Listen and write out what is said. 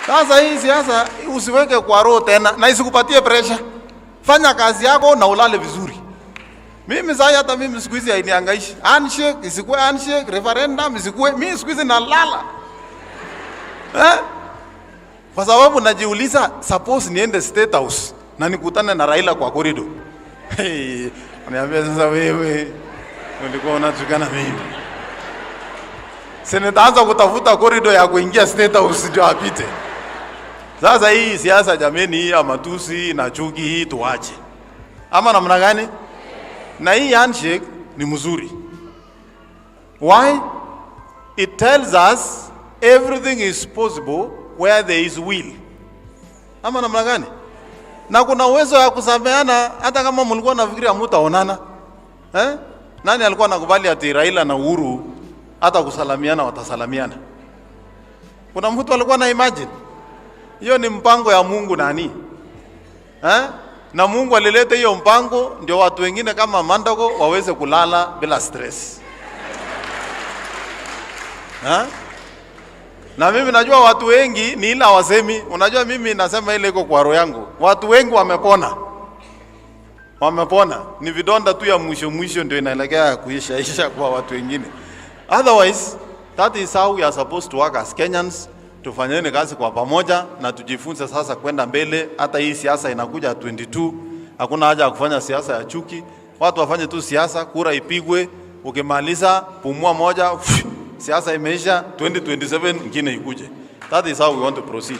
Sasa hii siasa usiweke kwa roho tena na isikupatie pressure. Fanya kazi yako na ulale vizuri. Mimi sasa hata mimi siku hizi hainiangaishi. Handshake isikuwe handshake, referendum isikuwe, mimi siku hizi nalala. Eh? Kwa sababu najiuliza, suppose niende State House na nikutane na Raila kwa corridor. Hey, niambia sasa, wewe ulikuwa unatukana mimi. Si nitaanza kutafuta corridor ya kuingia State House ndio apite. Sasa hii siasa jameni, hii ya matusi na chuki hii tuache, ama namna gani? Na hii handshake ni mzuri. Why? It tells us everything is possible where there is will. Ama namna gani? Na kuna uwezo ya kusameana hata kama mlikuwa nafikiria hamtaonana. Eh? Nani alikuwa anakubali ati Raila na Uhuru hata kusalamiana watasalamiana? Kuna mtu alikuwa na imagine? Hiyo ni mpango ya Mungu nani? Eh? Na Mungu alileta hiyo mpango ndio watu wengine kama Mandago waweze kulala bila stress. Eh? Na mimi najua watu wengi ni ila wasemi, unajua mimi nasema ile iko kwa roho yangu. Watu wengi wamepona. Wamepona. Ni vidonda tu ya mwisho mwisho ndio inaelekea kuisha isha kwa watu wengine. Otherwise, that is how we are supposed to work as Kenyans. Tufanyeni kazi kwa pamoja na tujifunze sasa kwenda mbele. Hata hii siasa inakuja 22, hakuna haja ya kufanya siasa ya chuki. Watu wafanye tu siasa, kura ipigwe, ukimaliza pumua moja, siasa imeisha, 2027 ingine ikuje. That is how we want to proceed.